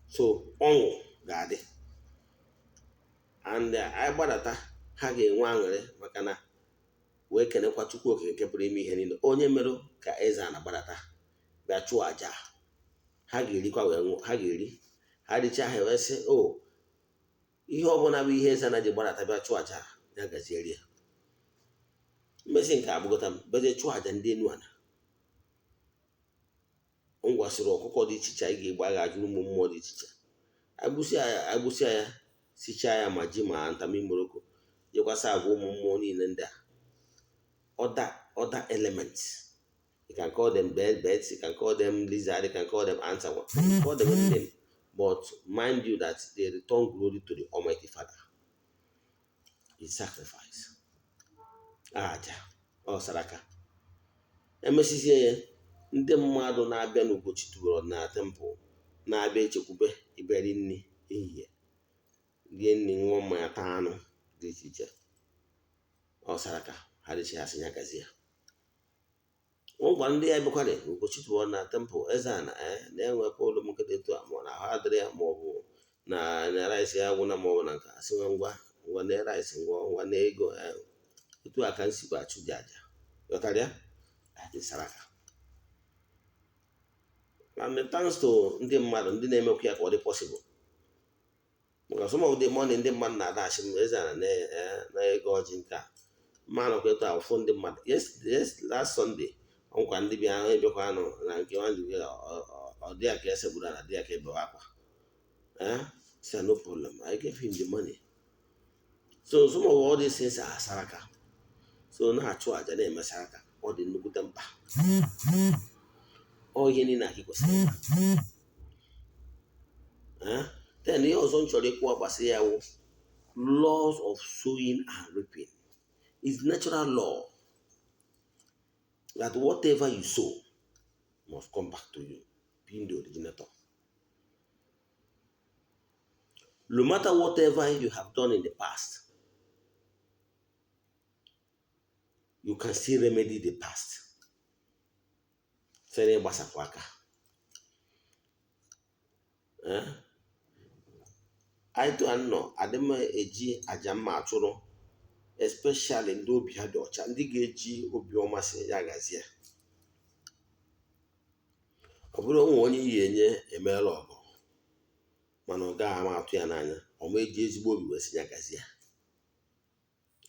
so ọṅụ ga-adị and anyị gbadata, ha ga-enwe aṅụrị, maka na wee kenekwa Chukwu Okike nke pụrụ ime ihe niile, onye mere ka eze a na-agbadata bịa chụọ aja. Ha ga-erikwa wee ṅụọ, ha ga-eri, ha richaa, ha wee sị o ihe ọbụla bụ ihe eze na ji gbadata bịa chụọ aja ya gaziere ya. Mmesi nke agbụgota m beje chụọ aja ndị enu ala, m gwasịrị ọkụkọ dị iche iche anyị ga-egbu, a ga-ajụrụ ụmụ mmụọ dị iche iche, agbụsịa ya, sichaa ya, ma ji ma ntami moroko, jekwasị agwa ụmụ mmụọ niile ndị a, other elements. You can call them birds, you can call them lizard, you can call them ants, you can call them anything, but mind you that they return glory to the Almighty Father is sacrifice. Aja ọ saraka emesizie ya, ndị mmadụ na-abịa n'Ugochi tubelu na temple na-abịa echekwube ịbịari nri ehihie, rie nri, ṅụọ mmanya, taa anụ dị iche iche. Ọ saraka ha dịchi, ha sị ya gazie. Ọ gwara ndị ya bịakwara Ugochi tubelu na temple, eze a na na-enwekwa ụlọ m nkịta etu a, ma ọ na ahụ adịrị ya, ma ọ bụ na rice ya agwụna, ma ọ bụ na nke asị nwa, ngwa ngwa na rice, ngwa ngwa na ego etu a ka m sikwa achụ ji aja. Ghọtara ya? Adị saraka. And thanks to ndị mmadụ ndị na-emekwa ya ka ọ dị possible, maka some of the money ndị mmadụ na-adachi m, eze a na ego ọjị nke a mma nọkwa etu a ụfụ ndị mmadụ. Yes, last Sunday, ọnkwa ndị bịa ebịakwa nụ na nke nwanne ọ dị ya ka esegburu ala dị ya ka ebewe akwa. Say no problem, I gave him the money. So some of all these things are saraka. So na-achụ aja, na-eme saraka, ọ dị nnukwute mkpa. Ọ ihe niile aka kwesịrị ịma. Then ihe ọzọ m chọrọ ikwu gbasara ya wụ laws of sowing and reaping. Is natural law that whatever you sow must come back to you, being the originator. No matter whatever you have done in the past, you can still remedy the past. Site n'ịgbasapụ aka. Anyị tụ nọ adị m eji aja mma achụrụ, especially ndị obi ha dị ọcha, ndị ga-eji obi ọma sị ya gazie. Ọ bụrụ onwe onye iyi enye emeela ọgụ, mana ọ gaghị ama atụ ya n'anya, ọ ma eji ezigbo obi wee sị ya gazie.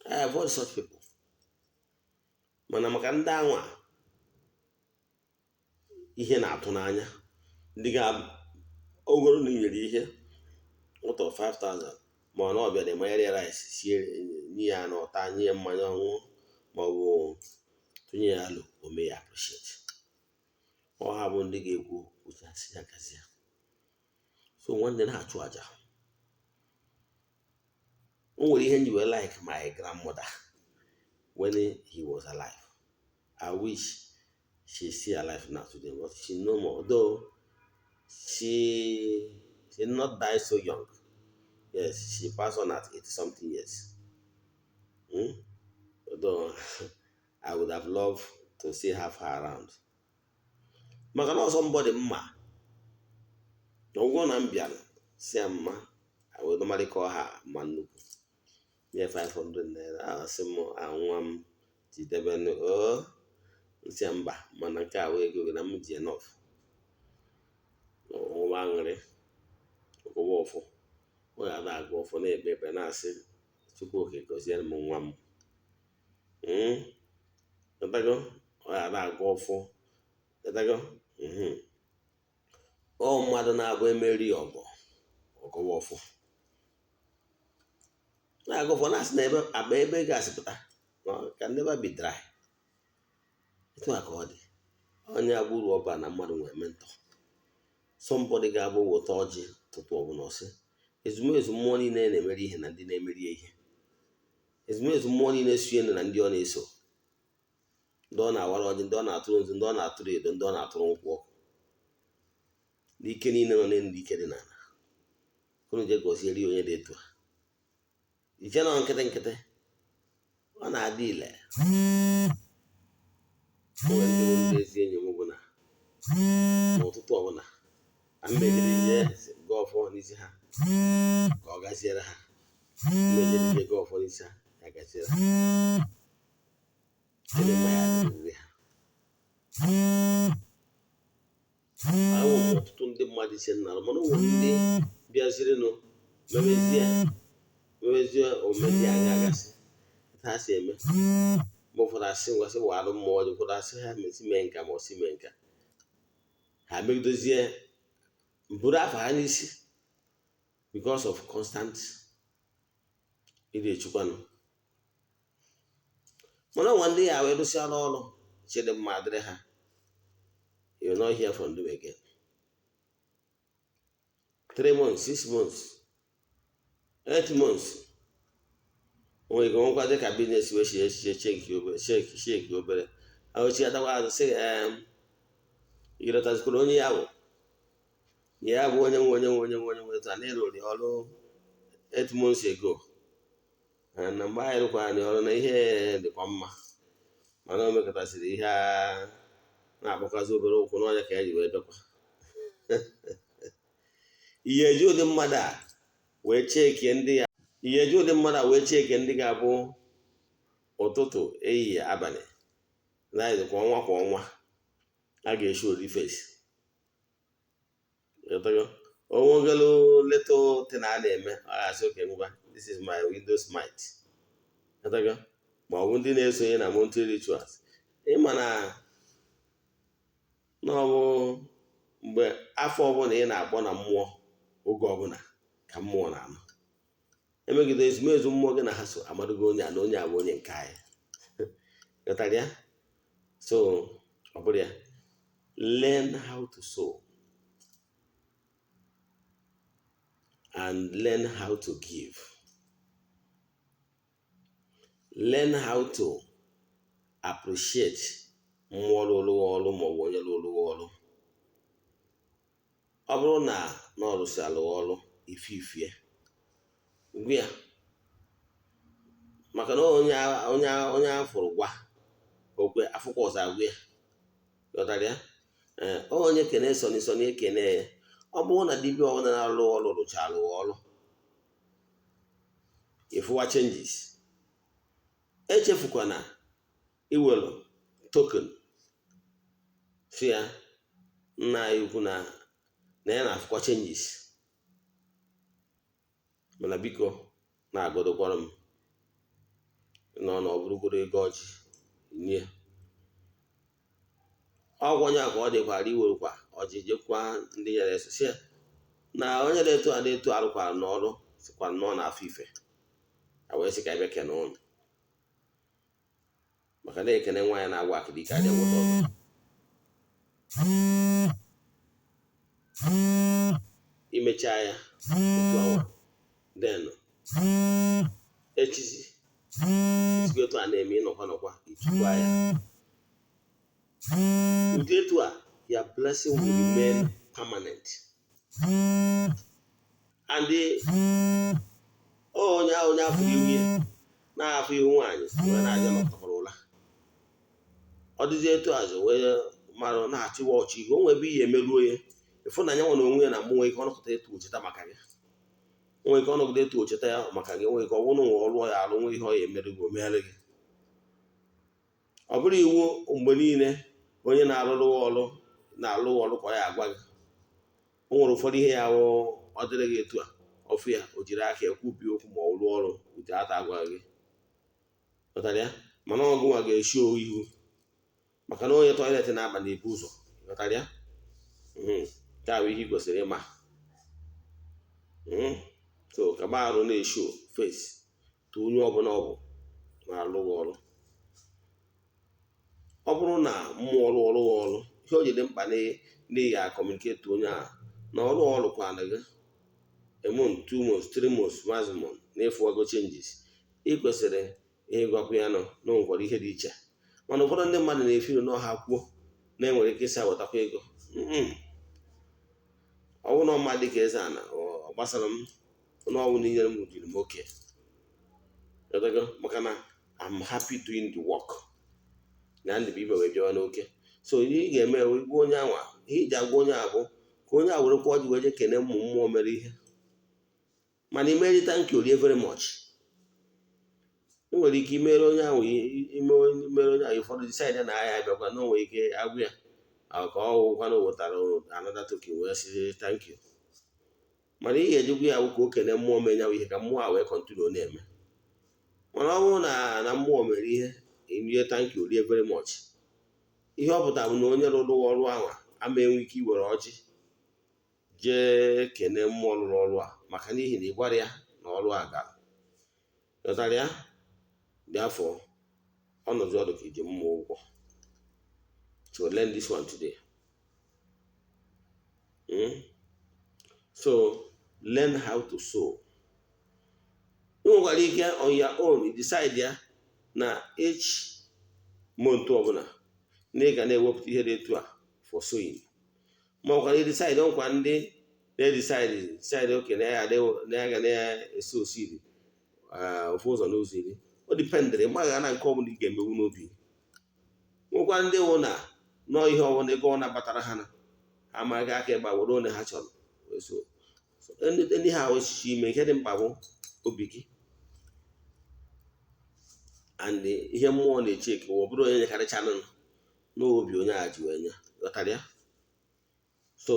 I avoid such people. Mana maka ndị anwa ihe na-atụ n'anya, ndị ga ogoro na inyere ihe ụtọ 5000 Ma ọ na ọ bịara, manyere ya rice, sie, nye ya na ọta, nye ya mmanya ọṅụṅụ, ma ọ bụ tụnye ya alụ, o mee ya appreciate. Ọ ha bụ ndị ga-ekwu uche asị ya gazie. So nwanne, na-achụ aja. O nwere ihe nji wee like my grandmother when he was alive. I wish she's still alive now today, but she no more, though she did not die so young. Yes, she passed on at 80 something years. Although I would have loved to still have her around, maka na ọsọ mbọ dị mma na ụgwọ na m bịara si ya mma. I would normally call her mma nnukwu, nye 500 naira. Asị m, anwa m jidebe o nsị ya mba, mana nke a wee ego gị na m ji enough. Ọnwụwa aṅụrị ọgụwa ọfọ, ọ ga na-agụ ọfọ, na-ekpe ekpe, na-asị, "Chukwu Oke gọziere m nwa m." Ịtago? Ọ ga na-agụ ọfọ. Ịtago? Ọ mmadụ na-abụ emeri ọgọ, ọgọwa ọfọ, na-agụ ọfọ, na-asị na ebe akpa ebe gasị pụta can never be dry. Etu a ka ọ dị. Onye agbụrụ ọba na mmadụ nwere mentor, somebody ga-abụ weta ọjị tụtụ ọbụla, ọsị ezumezu mmụọ niile na-emeri ihe na ndị na-emeri ihe, ezumezu mmụọ niile suenu na ndị ọ na-eso, ndị ọ na-awara ọjị, ndị ọ na-atụrụ nzu, ndị ọ na-atụrụ edo, ndị ọ na-atụrụ nkwụ ọkụ, n'ike niile nọ n'elu, ike dị n'ala, unu je gọzieri onye dị etu a. Iche nọ nkịtị nkịtị, ọ na-adị ile. Onwe ndị bụ ndị ezi enyi m bụ na n'ụtụtụ ọbụla a mmejiri ihe gaa ọfọ n'isi ha ka ọ gaziere ha. Mmejiri ihe gaa ọfọ n'isi ha, ya gaziere ha. Ịdị mma ya dịrịrị ha. Ahụ ọtụtụ ndị mmadụ si nna, mana o nwere ndị bịazirinụ memezie omume dị anya gasị ha si eme. Mgbe ụfọdụ asị ngwasị warụ mmụọ dị, ụfọdụ asị ha mesi mee nka, ma ọ si mee nka, ha megidozie buru afọ ha n'isi because of constant ịdị echukwanụ. Mana ọnwa ndị ya wee rụsịala ọrụ, chidimma dịrị ha, you will not hear from them again. 3 months, 6 months, 8 months. O nwere ike nwekwa dị ka business wee shie echiche shake obere, shake shake obere, ochi atakwa azụ, sị ịrọtazikwara onye ya bụ ya bụ onye nwe, onye nwe, onye nwe, onye nwe taa na ịrụrụ ọrụ 8 months ago, na mgbe anyị rụkwara anyị ọrụ na ihe dịkwa mma, mana o mekọtasịrị ihe a na-akpọkwazi obere ụkwụ n'ọnya ka ya ji wee bịakwa. Ihe eji ụdị mmadụ a wee chekie ndị ya, ihe eji ụdị mmadụ a wee chekie ndị ga-abụ ụtụtụ, ehihie, abalị na kwa ọnwa kwa ọnwa a ga-eshi ori face onwegelu little thing a na-eme, ọ ga-asị, "Okay, ngwa, this is my widow's mite." Ma ọ bụ ndị na-esonye na monthly rituals, ịma na na ọ bụ mgbe afọ ọbụla ị na-akpọ na mmụọ, oge ọbụla ka mmụọ na-anọ emegide ezumezu mmụọ gị na ha so amadogo onye a na onye a bụ onye nke anyị ghọtara ya. So ọ bụrụ ya, learn how to sow and learn how to give, learn how to appreciate mmụọ rụrụ ọrụ maọbụ onye rụrụ ọrụ. Ọ bụrụ na na ọ rụsịalụ ọrụ ife ifie gwa ya, maka na onye onye onye afụrụ gwa okwe afụkwa ọzọ agwa ya, ghọtara ya. Ee, onye kene sọni sọni ekene ya. Ọ bụrụ na dibịa ọbụla na-arụ ọrụ rụchara ọrụ, ịfụwa changes. Echefukwana iwelu token si ya, nna anyị ukwu, na na ya na-afụkwa changes, mana biko na-agọdokwara m nọ na ọ bụrụgoro ego ọjị nye ọgwụ onye a ka ọ dịkwara iwerukwa ọjị jekwa ndị nyere eso si ya na onye na-eto a na-eto arụkwara n'ọrụ. Sịkwa nnọọ na afọ ife a wee sị ka anyị bịa kene ụnụ, maka na ekene nwaanyị na-agwa akịdị ike adị nweta ọzọ. Imechaa ya etu awa, then echizi ezigbo etu a na-eme, ịnọkwa nọkwa ichukwa ya ụdị etu a, your blessing will remain permanent. And onye ahụ, onye afọ ihu ya na-afụ ihu nwaanyị wee na-aja nọkọtara ụla, ọ dịzi etu azụ wee mara na-achịwa ọchị ihu. O nwere ebe ihe emeruo ya, ịfụ na ya nwere onwe ya na mmụọ ike ọnọkọta etu ocheta maka gị, nwere ike ọnọgide etu ocheta ya maka gị, nwere ike ọ bụrụ na ọ rụọ ya arụ, nwe ihe ọ ya emere gị, o meghere gị. Ọ bụrụ iwu mgbe niile onye na-arụrụ ọrụ na-alụ ọrụ ka ọ ya agwa gị. O nwere ụfọdụ ihe ya wụ ọ dịrị gị etu a, ọfụ ya, o jiri aka ekwubi okwu ma ọ rụọ ọrụ ute ata agwa gị. Ghọtara ya? Mana ọgụ nwa ga-eshi ihu, maka na onye toilet na-aba na-ebu ụzọ. Ghọtara ya? Nke a bụ ihe ị kwesịrị ịma. So kaba arụ na-eshow face to onye ọbụla ọ bụ na-alụ gị ọrụ. Ọ bụrụ na mmụọ rụọ ọrụ gị ọrụ, ihe o ji dị mkpa na ị ga-acommunicate onye a na ọrụ ọ rụkwana gị a month, 2 months, 3 months maximum, na ịfụwago changes, ị kwesịrị ịgwakwa ya nọ na o nwekwara ihe dị iche. Mana ụfọdụ ndị mmadụ na-efiri na ọha kwuo na enwere ike ịsa wetakwa ego. Ọ bụrụ na ọma dị ka eze ana, ọ gbasara m na ọnwụ na inyere m jiri m oke, maka na I'm happy doing the work na ndị bụ ibe wee bịawa n'oke. So ihe ị ga-eme, gwa onye anwa ihe iji agwa onye abụ ka onye a werekwa ọjị wee je kene ụmụ mmụọ mere ihe. Mana imeri, thank you rie very much. Ị nwere ike imere onye ahụ, imere onye ahụ ụfọdụ, decide na ahịa abịakwa na o nwere ike agwụ ya ka ọ wụkwa na o wetara another token wee sị thank you. Mana ị ga-ejikwa ya ka o kene mmụọ menyawa ihe, ka mmụọ a wee continue na-eme. Mana ọ bụrụ na mmụọ mere ihe, rie thank you rie very much, ihe ọ pụtara bụ na onye rụrụ ọrụ ahụ ama enwe ike iwere ọjị jee kene mmụọ rụrụ ọrụ a, maka n'ihi na ị gwara ya na ọrụ a gara. Ghọtara ya? Dị afọ ọnọdụ ọdụ ka iji mmụọ ụgwọ. So learn this one today. So learn how to sow. Ị nwekwara ike on your own you decide ya na each month ọbụla na ị ga na-ewepụta ihe dị etu a for sowing, ma ọkwara i decide nkwa ndị na-edecide oke na ya ga na-eso seed ofu ụzọ n'ụzọ 10. O dependịrị mgbagha na nke ọbụla ị ga-emewu n'obi. Nwekwa ndị wụ na nọọ ihe ọbụla ego ọ nabatara ha na ha amaghị aka ịgba were one ha chọrọ. So ndị ha echiche ime nke dị mkpa bụ obi gị and ihe mmụọ na-eche ka ọ bụrụ onye nyekarịchanụ n'obi onye a ji wee nye. Ghọtara ya? So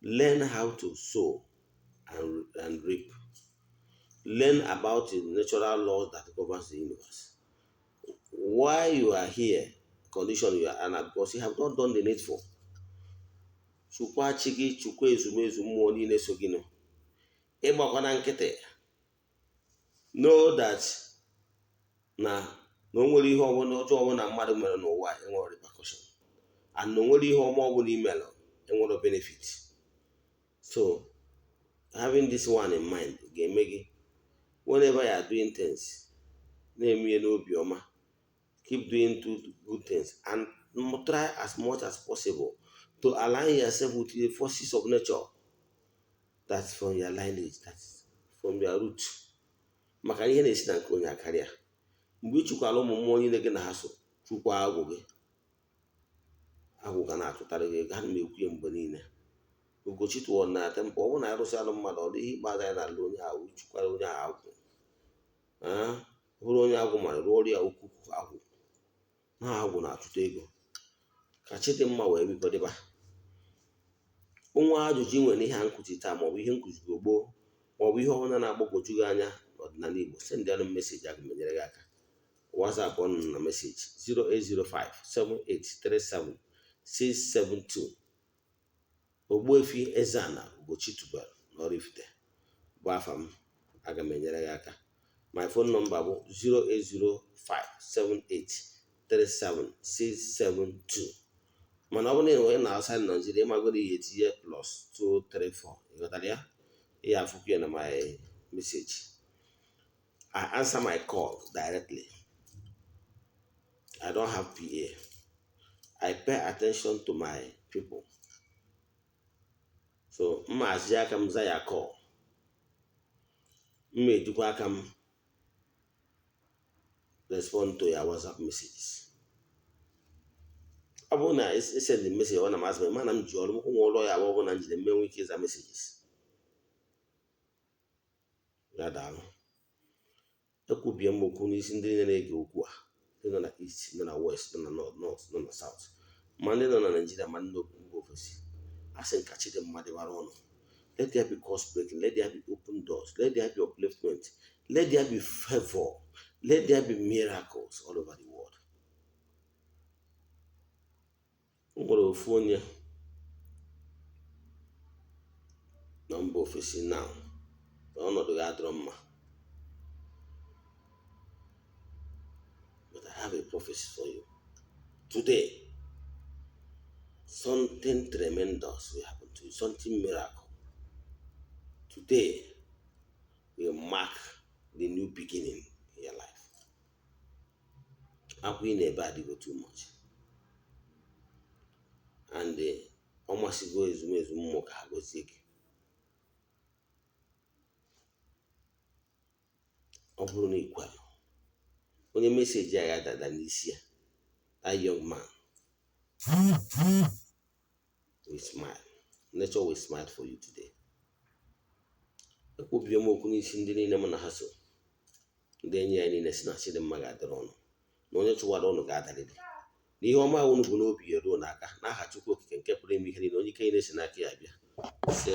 learn how to sow and reap. Learn about the natural laws that governs the universe. Why you are here, condition you are in, because you have not done the needful. Chukwa chi gị, chukwa ezumezu mmụọ niile so gị nọ. Ịgbakwa na nkịtị. Know that na o nwere ihe ọbụla ọjọọ ọbụla mmadụ mere n'ụwa enwere repercussion, and na o nwere ihe ọma ọbụla imelụ enwere benefit. So having this one in mind ga-eme gị, whenever you are doing things, na-eme ihe n'obi ọma. Keep doing two good things and try as much as possible to align yourself with the forces of nature. That's from your lineage, that's from your root, maka ihe na-esi na nke onye akarịa. Mgbe ị chụkwara ụmụ mmụọ niile gị na ha so, chụkwa agwụ gị, agwụ ga na-achụtara gị ego. Ana m ekwu ya mgbe niile. Ugochi tụọ na temple, ọ bụrụ na arụsị alụ mmadụ, ọ dị ihe ikpeazụ anyị na-alụ onye ahụ, chụkwara onye ahụ agwụ. Ọ bụrụ onye agwụ mara rụọ ọrụ ya, ukwu agwụ na agwụ na-achụta ego. Ka chi dị mma wee biko dịba. Onwe ajụjụ ị nwere n'ihe a nkụzi taa, maọbụ ihe nkụziri gboo, maọbụ ihe ọbụla na-agbagwoju gị anya n'ọdịnala Igbo, send anụ message, aga m enyere gị aka. WhatsApp ọnụ na message 0805 7837672. Ogbuefi Eze-Ana Ugochi tubelu n'Oraifite. Bụ afa m, aga m enyere gị aka. My phone number bụ 08057837672. Mana ọ bụrụ na ị nwere na outside Nigeria, ịmagoro ihe, etinye +234. Ịghọtara ya? Ihe afụkwu ya na my message. I answer my call directly. I don't have PA. I pay attention to my people. So mma azi aka m za ya call, mma ejikwa aka m respond to your WhatsApp messages. Ọ bụrụ na send message, ọ na masị m, mana m ji ọrụ m nwe ụlọ ya, ọ bụ na njide mmenwe ike ịza messages ya. Daalụ. Ekwubie m okwu n'isi ndị niile na-ege okwu a, ndị nọ na east, nọ na west, nọ na north, nọ na south, ma ndị nọ na Nigeria, ma ndị nọ mba ofesi. A sị nka chidimma dịbara ọnụ. Let there be curse breaking, let there be open doors, let there be upliftment, let there be favor, let there be miracles all over the world. O nwere ofu onye na mba ofesi now na ọnọdụ ya adịrọ mma, but I have a prophecy for you today. Something tremendous will happen to you, something miracle. Today will mark the new beginning in your life. Akwa ị na-ebe adịgo too much, and ọ masịgo ezumezu mmụọ ka ha gozie gị. Ọ bụrụ na ikwere, onye message a ya dada n'isi ya, that young man will smile. Nature will smile for you today. Ekwubie m okwu n'isi ndị niile mụ na ha so, ndị enyi ya niile, si na chidimma ga-adịrị ọnụ, na onye chụwara ụnụ ga-adarịrị, na ihe ọma unu bụ n'obi ya ruo n'aka, n'aha Chukwu Okike nke pụrụ ime ihe niile, onye ike niile si n'aka ya bịa. Ise.